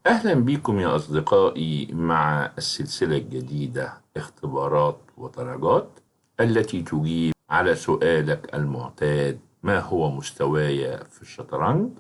أهلا بكم يا أصدقائي مع السلسلة الجديدة اختبارات ودرجات، التي تجيب على سؤالك المعتاد: ما هو مستواي في الشطرنج؟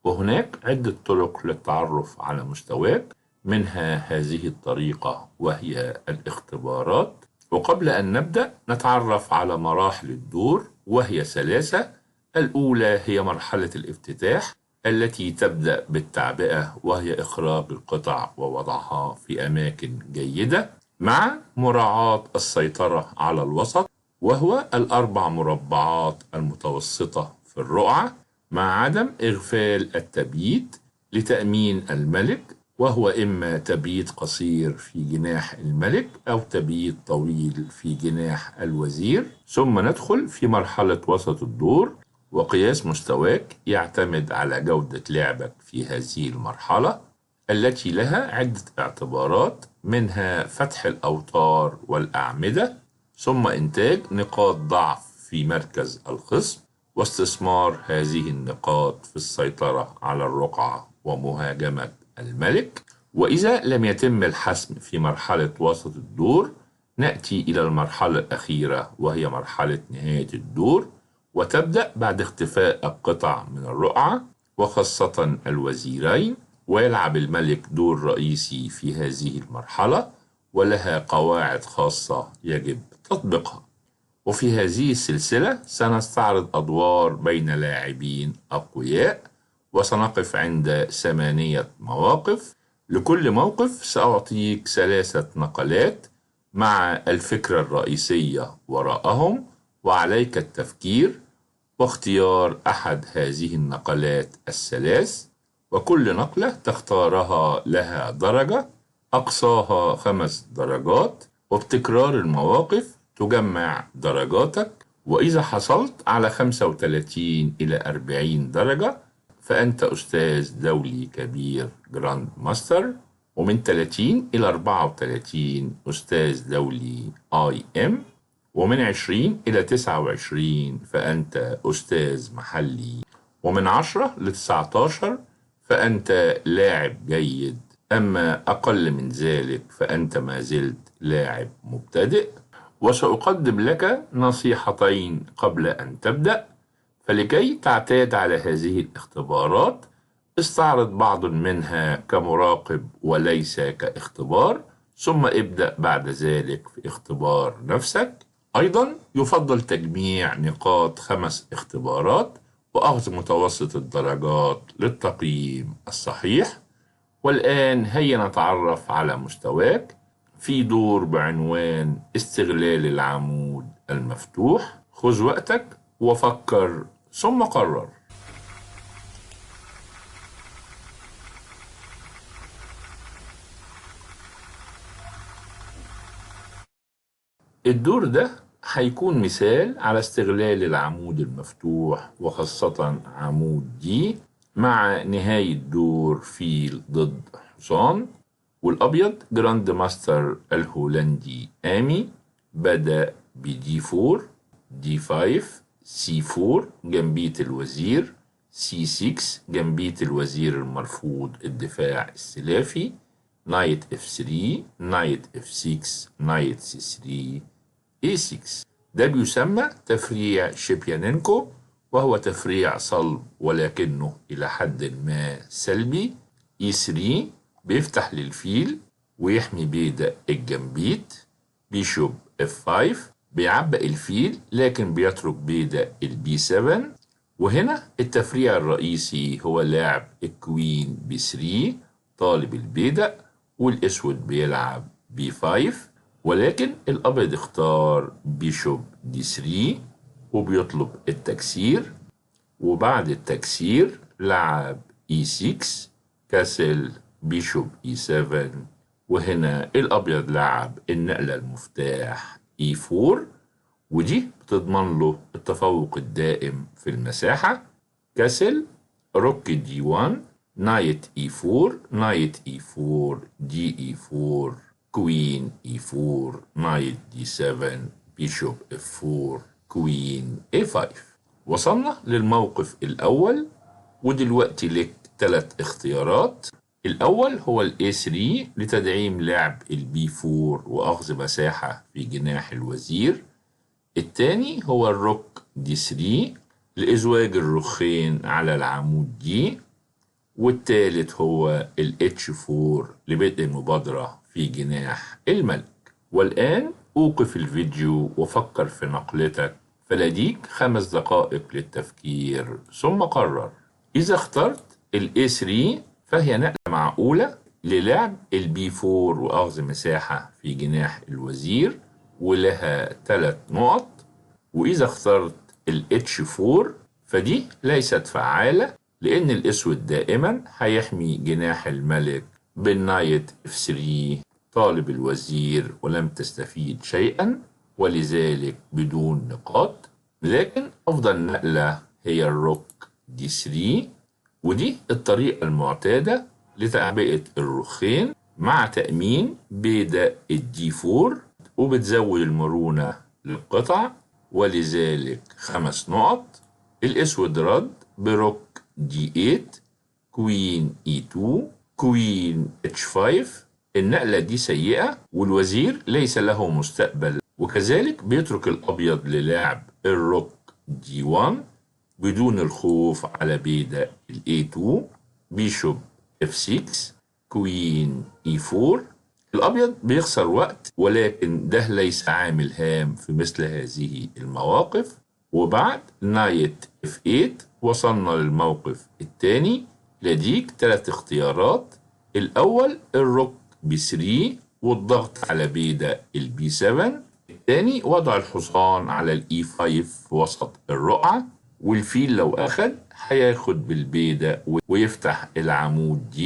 وهناك عدة طرق للتعرف على مستواك، منها هذه الطريقة وهي الاختبارات. وقبل أن نبدأ نتعرف على مراحل الدور، وهي ثلاثة. الأولى هي مرحلة الافتتاح التي تبدأ بالتعبئة، وهي إخراج القطع ووضعها في أماكن جيدة مع مراعاة السيطرة على الوسط، وهو الأربع مربعات المتوسطة في الرقعة، مع عدم إغفال التبييت لتأمين الملك، وهو إما تبييت قصير في جناح الملك أو تبييت طويل في جناح الوزير. ثم ندخل في مرحلة وسط الدور، وقياس مستواك يعتمد على جودة لعبك في هذه المرحلة التي لها عدة اعتبارات، منها فتح الأوتار والأعمدة، ثم إنتاج نقاط ضعف في مركز الخصم، واستثمار هذه النقاط في السيطرة على الرقعة ومهاجمة الملك. وإذا لم يتم الحسم في مرحلة وسط الدور، نأتي إلى المرحلة الأخيرة وهي مرحلة نهاية الدور، وتبدأ بعد اختفاء القطع من الرقعة وخاصة الوزيرين، ويلعب الملك دور رئيسي في هذه المرحلة، ولها قواعد خاصة يجب تطبيقها. وفي هذه السلسلة سنستعرض أدوار بين لاعبين أقوياء، وسنقف عند 8 مواقف. لكل موقف سأعطيك 3 نقلات مع الفكرة الرئيسية وراءهم، وعليك التفكير واختيار أحد هذه النقلات الثلاث، وكل نقلة تختارها لها درجة أقصاها 5 درجات، وبتكرار المواقف تجمع درجاتك. وإذا حصلت على 35 إلى 40 درجة فأنت أستاذ دولي كبير grand master، ومن 30 إلى 34 أستاذ دولي IM، ومن 20 إلى 29 فأنت أستاذ محلي، ومن 10 ل 19 فأنت لاعب جيد، أما أقل من ذلك فأنت ما زلت لاعب مبتدئ. وسأقدم لك نصيحتين قبل أن تبدأ، فلكي تعتاد على هذه الاختبارات استعرض بعض منها كمراقب وليس كاختبار، ثم ابدأ بعد ذلك في اختبار نفسك. أيضا يفضل تجميع نقاط 5 اختبارات وأخذ متوسط الدرجات للتقييم الصحيح. والآن هيا نتعرف على مستواك في دور بعنوان استغلال العمود المفتوح. خذ وقتك وفكر ثم قرر. الدور ده هيكون مثال على استغلال العمود المفتوح، وخاصة عمود دي، مع نهاية دور فيل ضد حصان. والأبيض grand master الهولندي آمي بدأ ب D 4، D 5، C 4 gambit الوزير، C 6 gambit الوزير المرفوض الدفاع السلافي، knight F 3، knight F 6، knight C 3، A 6. ده بيسمى تفريع شيبيانينكو، وهو تفريع صلب ولكنه إلى حد ما سلبي. E 3 بيفتح للفيل ويحمي بيدق ال gambit. bishop F 5 بيعبق الفيل لكن بيترك بيدق ال B 7. وهنا التفريع الرئيسي هو لعب ال queen B 3 طالب البيدق، والاسود بيلعب B 5، ولكن الابيض اختار bishop D 3 وبيطلب التكسير. وبعد التكسير لعب E 6 castle bishop E 7، وهنا الابيض لعب النقلة المفتاح E 4، ودي بتضمن له التفوق الدائم في المساحة. castle rook D 1، knight E 4، knight E 4، D E 4، queen E 4، knight D 7، bishop F 4، queen A 5. وصلنا للموقف الأول، ودلوقتي لك 3 اختيارات. الأول هو ال A3 لتدعيم لعب ال B4 وأخذ مساحة في جناح الوزير. الثاني هو ال rook D3 لإزواج الرخين على العمود D. والثالث هو ال H4 لبدء المبادرة في جناح الملك. والآن أوقف الفيديو وفكر في نقلتك، فلديك 5 دقائق للتفكير ثم قرر. إذا اخترت ال A3 فهي نقلة معقولة للعب ال B4 وأخذ مساحة في جناح الوزير ولها 3 نقط. وإذا اخترت ال H4 فدي ليست فعالة، لأن الأسود دائما هيحمي جناح الملك بال knight F3 طالب الوزير ولم تستفيد شيئا، ولذلك بدون نقاط. لكن أفضل نقلة هي ال rook D3، ودي الطريقة المعتادة لتعبئة الرخين مع تأمين بيدق ال D4، وبتزود المرونة للقطع، ولذلك 5 نقط. الأسود رد ب rook D8، queen E2، queen H5. النقلة دي سيئة والوزير ليس له مستقبل، وكذلك بيترك الأبيض للعب ال rook D1 بدون الخوف على بيدق ال A2، bishop F6، queen E4. الأبيض بيخسر وقت، ولكن ده ليس عامل هام في مثل هذه المواقف. وبعد knight F8 وصلنا للموقف الثاني. لديك 3 اختيارات. الأول ال rook B3 والضغط على بيدق ال B7. الثاني وضع الحصان على ال E5 في وسط الرقعة، والفيل لو أخد هياخد بالبيدق ويفتح العمود D.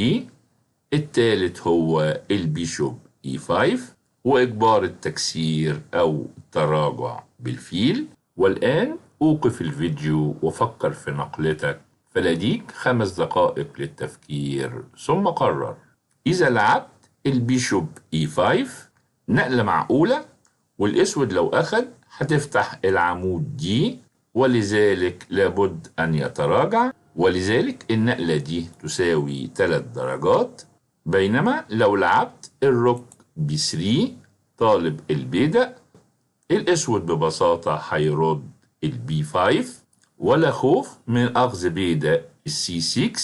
الثالث هو ال bishop E5 وإجبار التكسير أو التراجع بالفيل. والآن أوقف الفيديو وفكر في نقلتك، فلديك 5 دقائق للتفكير ثم قرر. إذا لعبت ال bishop E5 نقلة معقولة، والأسود لو أخد هتفتح العمود D، ولذلك لابد أن يتراجع، ولذلك النقلة دي تساوي 3 درجات. بينما لو لعبت ال rook B3 طالب البيدق، الأسود ببساطة هيرد ال B5، ولا خوف من أخذ بيدق ال C6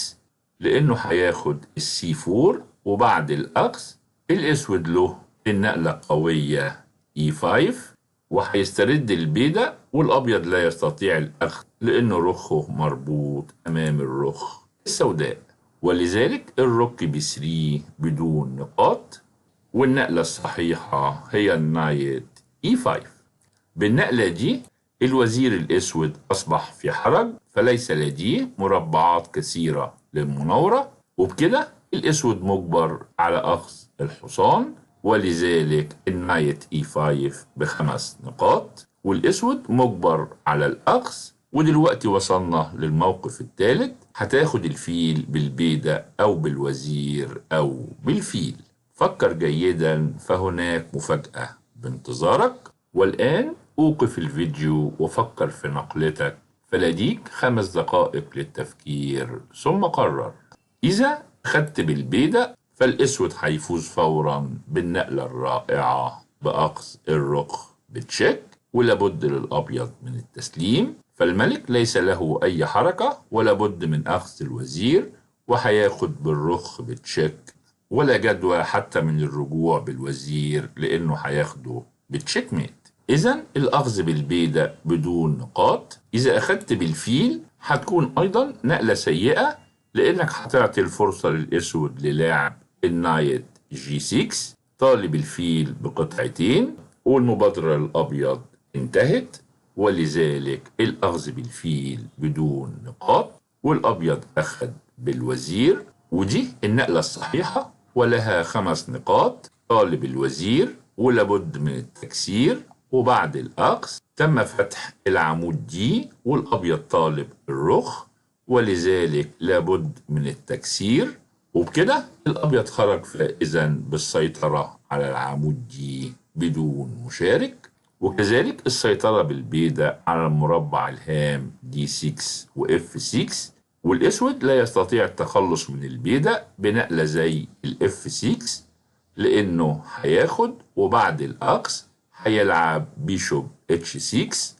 لأنه هياخد ال C4، وبعد الأخذ الأسود له النقلة القوية E5 وهيسترد البيدق، والأبيض لا يستطيع الأخذ لأنه رخه مربوط أمام الرخ السوداء، ولذلك ال rook B3 بدون نقاط، والنقلة الصحيحة هي ال knight E5. بالنقلة دي الوزير الأسود أصبح في حرج، فليس لديه مربعات كثيرة للمناورة، وبكده الأسود مجبر على أخذ الحصان، ولذلك ال knight E5 ب5 نقاط، والأسود مجبر على الأخذ. ودلوقتي وصلنا للموقف الثالث، هتاخد الفيل بالبيدق أو بالوزير أو بالفيل. فكر جيدا فهناك مفاجأة بانتظارك. والآن أوقف الفيديو وفكر في نقلتك، فلديك 5 دقائق للتفكير ثم قرر. إذا أخدت بالبيدق فالأسود هيفوز فورا بالنقلة الرائعة بأخذ الرخ ب check، ولابد للأبيض من التسليم، فالملك ليس له أي حركة ولابد من أخذ الوزير، وهياخد بالرخ ب check، ولا جدوى حتى من الرجوع بالوزير لأنه هياخده ب checkmate. إذا الأخذ بالبيدق بدون نقاط. إذا أخدت بالفيل هتكون أيضا نقلة سيئة، لأنك هتعطي الفرصة للأسود للاعب ال knight G6 طالب الفيل بقطعتين، والمبادرة للأبيض انتهت، ولذلك الأخذ بالفيل بدون نقاط، والأبيض أخذ بالوزير، ودي النقلة الصحيحة ولها 5 نقاط. طالب الوزير ولابد من التكسير، وبعد الأخذ تم فتح العمود دي، والأبيض طالب الرخ، ولذلك لابد من التكسير، وبكده الأبيض خرج فائزا بالسيطرة على العمود دي بدون مشارك، وكذلك السيطرة بالبيدق على المربع الهام D6 و F6. والأسود لا يستطيع التخلص من البيدق بنقلة زي ال F 6، لأنه هياخد وبعد الأخذ هيلعب bishop H 6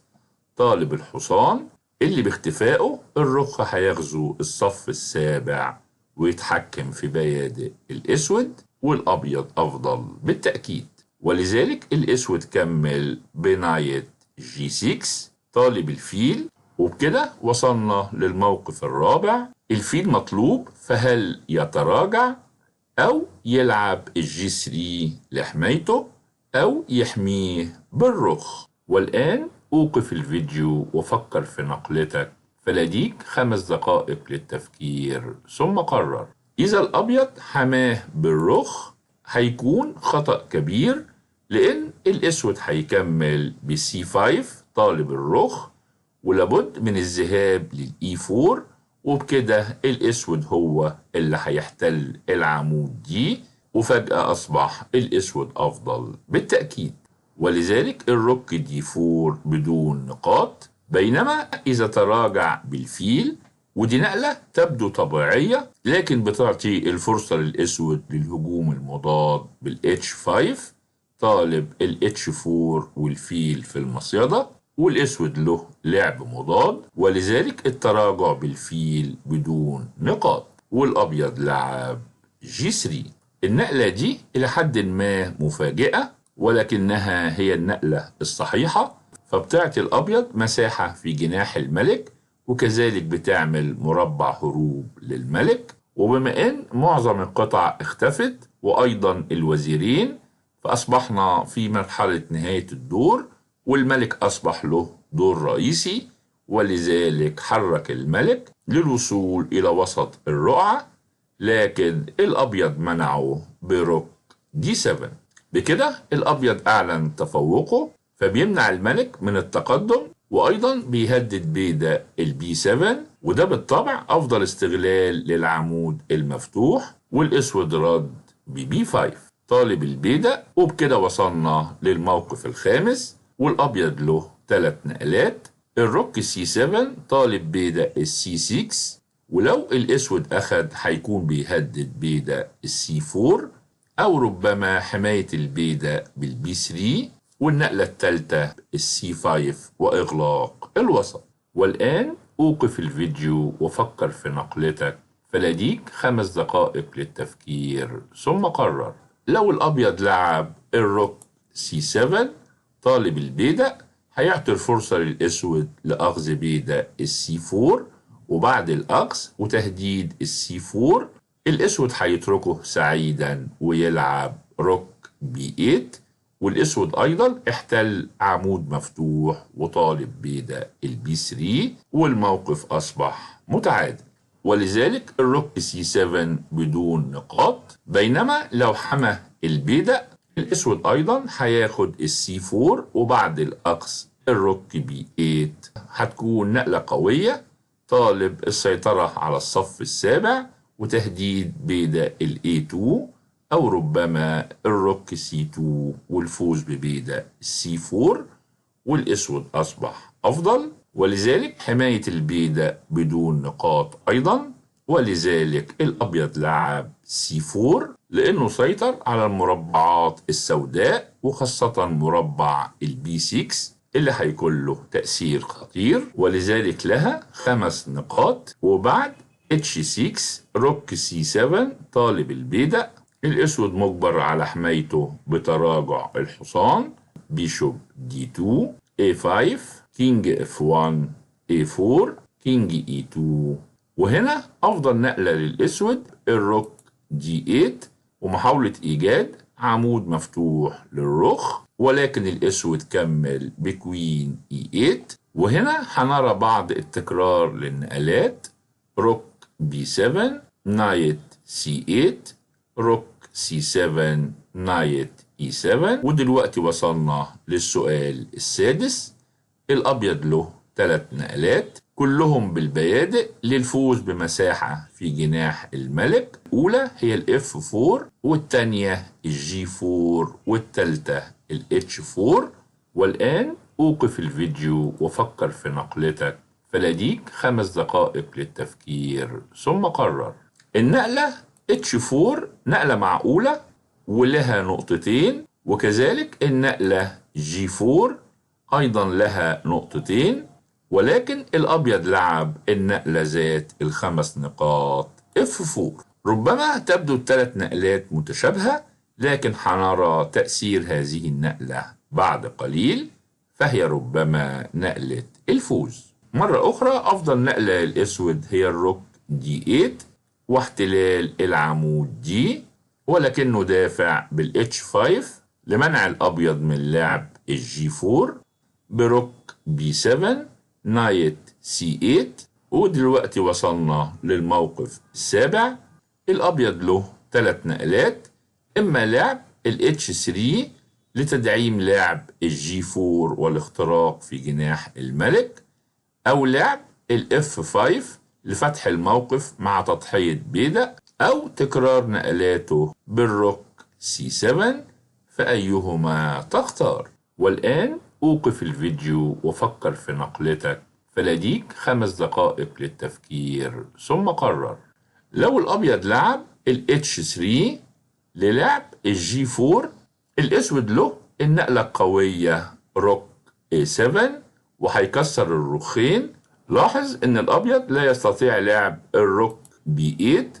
طالب الحصان اللي باختفائه الرخ هيغزو الصف السابع ويتحكم في بيادق الأسود، والأبيض أفضل بالتأكيد. ولذلك الأسود كمل ب knight G 6 طالب الفيل. وبكده وصلنا للموقف الرابع. الفيل مطلوب، فهل يتراجع أو يلعب ال G 3 لحمايته أو يحميه بالرخ؟ والآن أوقف الفيديو وفكر في نقلتك، فلديك 5 دقائق للتفكير ثم قرر. إذا الأبيض حماه بالرخ هيكون خطأ كبير، لأن الأسود هيكمل ب C 5 طالب الرخ، ولابد من الذهاب لل E 4، وبكده الأسود هو اللي هيحتل العمود D، وفجأة أصبح الأسود أفضل بالتأكيد. ولذلك ال rook D 4 بدون نقاط. بينما إذا تراجع بالفيل، ودي نقلة تبدو طبيعية لكن بتعطي الفرصة للأسود للهجوم المضاد بال H 5 طالب ال H 4 والفيل في المصيدة، والأسود له لعب مضاد، ولذلك التراجع بالفيل بدون نقاط، والأبيض لعب G 3. النقلة دي إلى حد ما مفاجئة، ولكنها هي النقلة الصحيحة، فبتعطي الأبيض مساحة في جناح الملك، وكذلك بتعمل مربع هروب للملك. وبما أن معظم القطع اختفت وأيضا الوزيرين، فأصبحنا في مرحلة نهاية الدور، والملك أصبح له دور رئيسي، ولذلك حرك الملك للوصول إلى وسط الرقعة، لكن الأبيض منعه ب rook D 7. بكده الأبيض أعلن تفوقه، فبيمنع الملك من التقدم، وأيضا بيهدد بيدق ال B 7، وده بالطبع أفضل استغلال للعمود المفتوح. والأسود رد ب B 5 طالب البيدق. وبكده وصلنا للموقف الخامس، والأبيض له 3 نقلات. ال rook C 7 طالب بيدق ال C 6، ولو الأسود أخد هيكون بيهدد بيدق ال C 4، أو ربما حماية البيدق بال B 3، والنقلة الثالثة ال C 5 وإغلاق الوسط. والآن أوقف الفيديو وفكر في نقلتك، فلديك 5 دقائق للتفكير ثم قرر. لو الأبيض لعب ال rook C 7 طالب البيدق، هيعطي الفرصة للأسود لأخذ بيدق ال C 4، وبعد الأخذ وتهديد ال C 4 الأسود هيتركه سعيدا ويلعب rook B 8، والأسود أيضا احتل عمود مفتوح وطالب بيدق ال B 3، والموقف أصبح متعادل. ولذلك ال rook C 7 بدون نقاط. بينما لو حمى البيدق الأسود أيضا هياخد ال C 4، وبعد الأخذ ال rook B 8 هتكون نقلة قوية طالب السيطرة على الصف السابع وتهديد بيدق ال A 2، أو ربما ال rook C 2 والفوز ببيدق C 4، والأسود أصبح أفضل. ولذلك حماية البيدق بدون نقاط أيضا، ولذلك الأبيض لعب C 4 لأنه سيطر على المربعات السوداء، وخاصة مربع ال B 6 اللي هيكون له تأثير خطير، ولذلك لها 5 نقاط. وبعد H 6 rook C 7 طالب البيدق، الأسود مجبر على حمايته بتراجع الحصان bishop D 2 A 5 king F 1 A 4 king E 2. وهنا أفضل نقلة للأسود ال rook D 8 ومحاولة إيجاد عمود مفتوح للرخ، ولكن الأسود كمل ب queen E 8. وهنا هنرى بعض التكرار للنقلات: rook B 7 knight C 8 rook C 7 knight E 7. ودلوقتي وصلنا للسؤال السادس. الأبيض له 3 نقلات كلهم بالبيادق للفوز بمساحة في جناح الملك. الأولى هي ال F 4، والتانية ال G 4، والتالتة ال H 4. والآن أوقف الفيديو وفكر في نقلتك، فلديك 5 دقائق للتفكير ثم قرر. النقلة H4 نقلة معقولة ولها نقطتين، وكذلك النقلة G4 أيضا لها نقطتين، ولكن الأبيض لعب النقلة ذات ال5 نقاط F4. ربما تبدو الثلاث نقلات متشابهة، لكن حنرى تأثير هذه النقلة بعد قليل، فهي ربما نقلة الفوز. مرة أخرى أفضل نقلة للأسود هي ال rook D8 واحتلال العمود D، ولكنه دافع بال H5 لمنع الأبيض من لعب ال G4 ب rook B7 knight C8. ودلوقتي وصلنا للموقف السابع. الأبيض له 3 نقلات، إما لعب ال H3 لتدعيم لعب ال G4 والاختراق في جناح الملك، أو لعب ال F5 لفتح الموقف مع تضحية بيدق، أو تكرار نقلاته بال rook C7. فأيهما تختار؟ والآن أوقف الفيديو وفكر في نقلتك، فلديك 5 دقائق للتفكير ثم قرر. لو الأبيض لعب ال H3 للعب ال G4، الأسود له النقلة القوية rook A7 وهيكسر الرخين. لاحظ إن الأبيض لا يستطيع لعب ال rook B8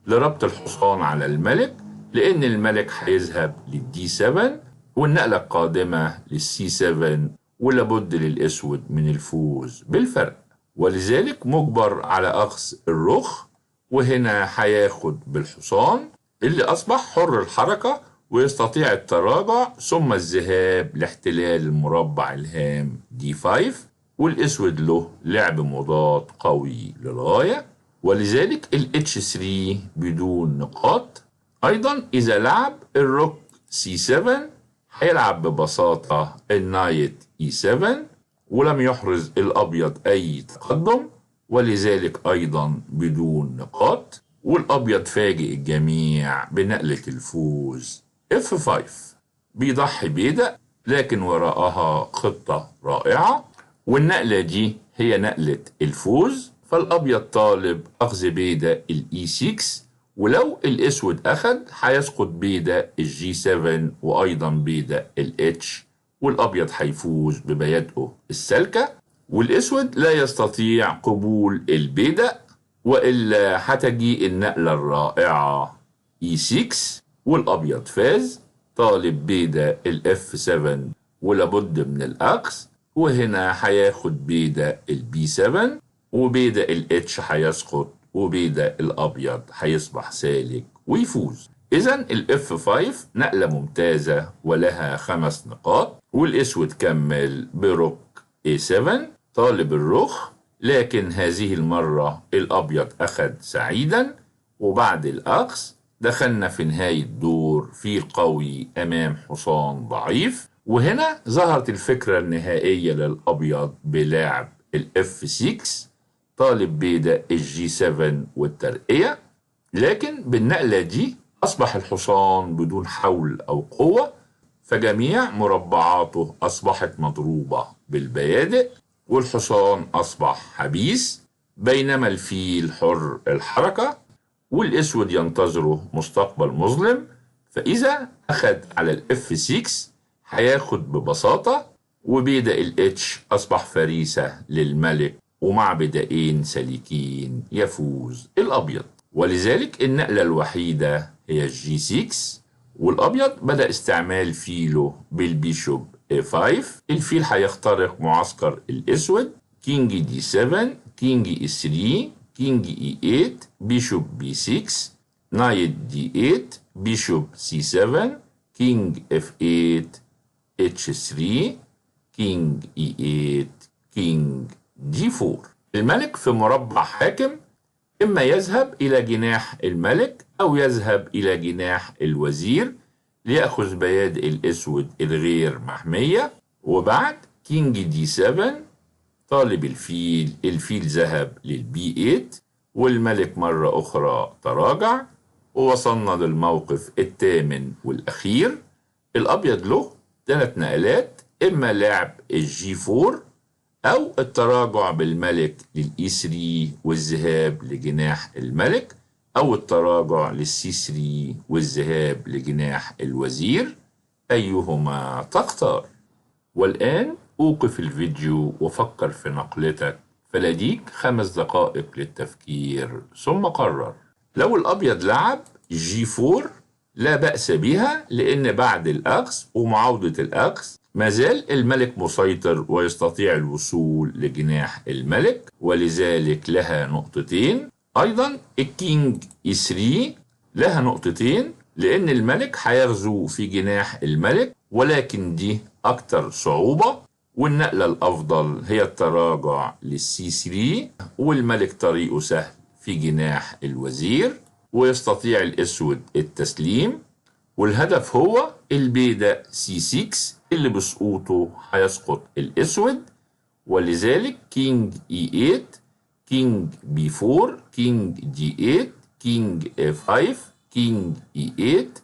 لربط الحصان على الملك، لأن الملك هيذهب لل D7 والنقلة القادمة لل C7، ولابد للأسود من الفوز بالفرق، ولذلك مجبر على أخذ الرخ، وهنا هياخد بالحصان اللي أصبح حر الحركة ويستطيع التراجع ثم الذهاب لاحتلال المربع الهام D5، والأسود له لعب مضاد قوي للغاية، ولذلك ال H3 بدون نقاط. أيضا إذا لعب ال rook C7 هيلعب ببساطة ال knight E7، ولم يحرز الأبيض أي تقدم، ولذلك أيضا بدون نقاط، والأبيض فاجئ الجميع بنقلة الفوز F5. بيضحي بيدق، لكن وراءها خطة رائعة، والنقلة دي هي نقلة الفوز. فالأبيض طالب أخذ بيدق ال E6، ولو الأسود أخذ هيسقط بيدق ال G7 وأيضا بيدق ال H، والأبيض هيفوز ببيادقه السالكة، والأسود لا يستطيع قبول البيدق، وإلا هتجي النقلة الرائعة E6، والأبيض فاز. طالب بيدق ال F7 ولابد من الأخذ، وهنا هياخد بيدق ال B7، وبيدق ال H هيسقط، وبيدق الأبيض هيصبح سالك ويفوز. إذن ال F5 نقلة ممتازة ولها 5 نقاط، والأسود كمل ب rook A7 طالب الرخ، لكن هذه المرة الأبيض أخذ سعيدا، وبعد الأخذ دخلنا في نهاية دور فيل قوي أمام حصان ضعيف، وهنا ظهرت الفكرة النهائية للأبيض بلعب ال F6 طالب بيدق ال G7 والترقية، لكن بالنقلة دي أصبح الحصان بدون حول أو قوة، فجميع مربعاته أصبحت مضروبة بالبيادق، والحصان أصبح حبيس، بينما الفيل حر الحركة، والأسود ينتظره مستقبل مظلم. فإذا أخذ على ال F6 هياخد ببساطة، وبيدق ال H أصبح فريسة للملك، ومع بدائين سالكين يفوز الأبيض. ولذلك النقلة الوحيدة هي ال G6، والأبيض بدأ استعمال فيله بال bishop A5. الفيل هيخترق معسكر الأسود، king D7، king E3، king E8، bishop B6، knight D8، bishop C7، king F8، H3، king E8، king D4. الملك في مربع حاكم، إما يذهب إلى جناح الملك أو يذهب إلى جناح الوزير ليأخذ بيادق الأسود الغير محمية. وبعد king D7 طالب الفيل، الفيل ذهب لل B8، والملك مرة أخرى تراجع. ووصلنا للموقف الثامن والأخير. الأبيض له 3 نقلات، إما لعب ال G4 أو التراجع بالملك لل E 3 والذهاب لجناح الملك، أو التراجع لل C 3 والذهاب لجناح الوزير. أيهما تختار؟ والآن أوقف الفيديو وفكر في نقلتك، فلديك 5 دقائق للتفكير ثم قرر. لو الأبيض لعب G 4 لا بأس بها، لأن بعد الأخذ ومعاوضة الأخذ ما زال الملك مسيطر ويستطيع الوصول لجناح الملك، ولذلك لها نقطتين. أيضا ال king E 3 لها نقطتين، لأن الملك هيغزو في جناح الملك، ولكن دي أكتر صعوبة، والنقلة الأفضل هي التراجع لل C 3، والملك طريقه سهل في جناح الوزير، ويستطيع الأسود التسليم. والهدف هو البيدق C 6 اللي بسقوطه هيسقط الأسود، ولذلك king E 8، king B 4، king D 8، king A 5، king E 8،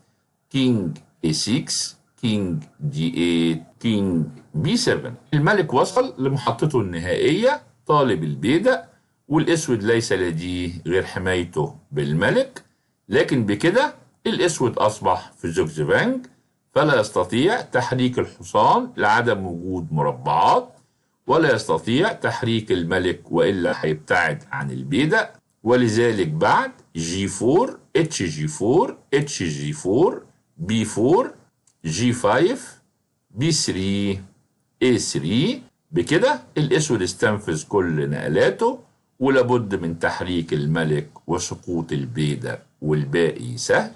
king A 6، king D 8، king B 7. الملك وصل لمحطته النهائية، طالب البيدق، والأسود ليس لديه غير حمايته بالملك، لكن بكده الأسود أصبح في zugzwang، فلا يستطيع تحريك الحصان لعدم وجود مربعات، ولا يستطيع تحريك الملك وإلا هيبتعد عن البيدق. ولذلك بعد G 4، H G 4، H G 4، B 4، G 5، B 3، A 3، بكده الأسود استنفذ كل نقلاته، ولابد من تحريك الملك وسقوط البيدق، والباقي سهل،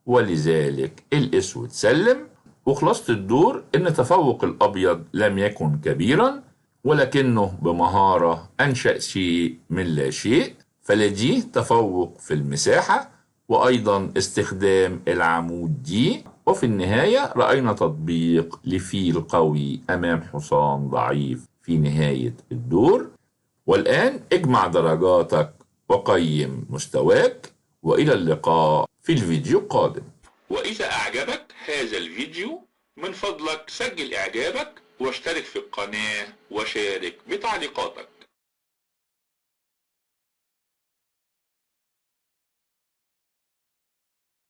ولذلك الأسود سلم. وخلاصة الدور إن تفوق الأبيض لم يكن كبيرا، ولكنه بمهارة أنشأ شيء من لا شيء، فلديه تفوق في المساحة وأيضا استخدام العمود دي. وفي النهاية رأينا تطبيق لفيل قوي أمام حصان ضعيف في نهاية الدور. والآن اجمع درجاتك وقيم مستواك، وإلى اللقاء في الفيديو القادم. وإذا أعجبك هذا الفيديو من فضلك سجل إعجابك واشترك في القناة وشارك بتعليقاتك.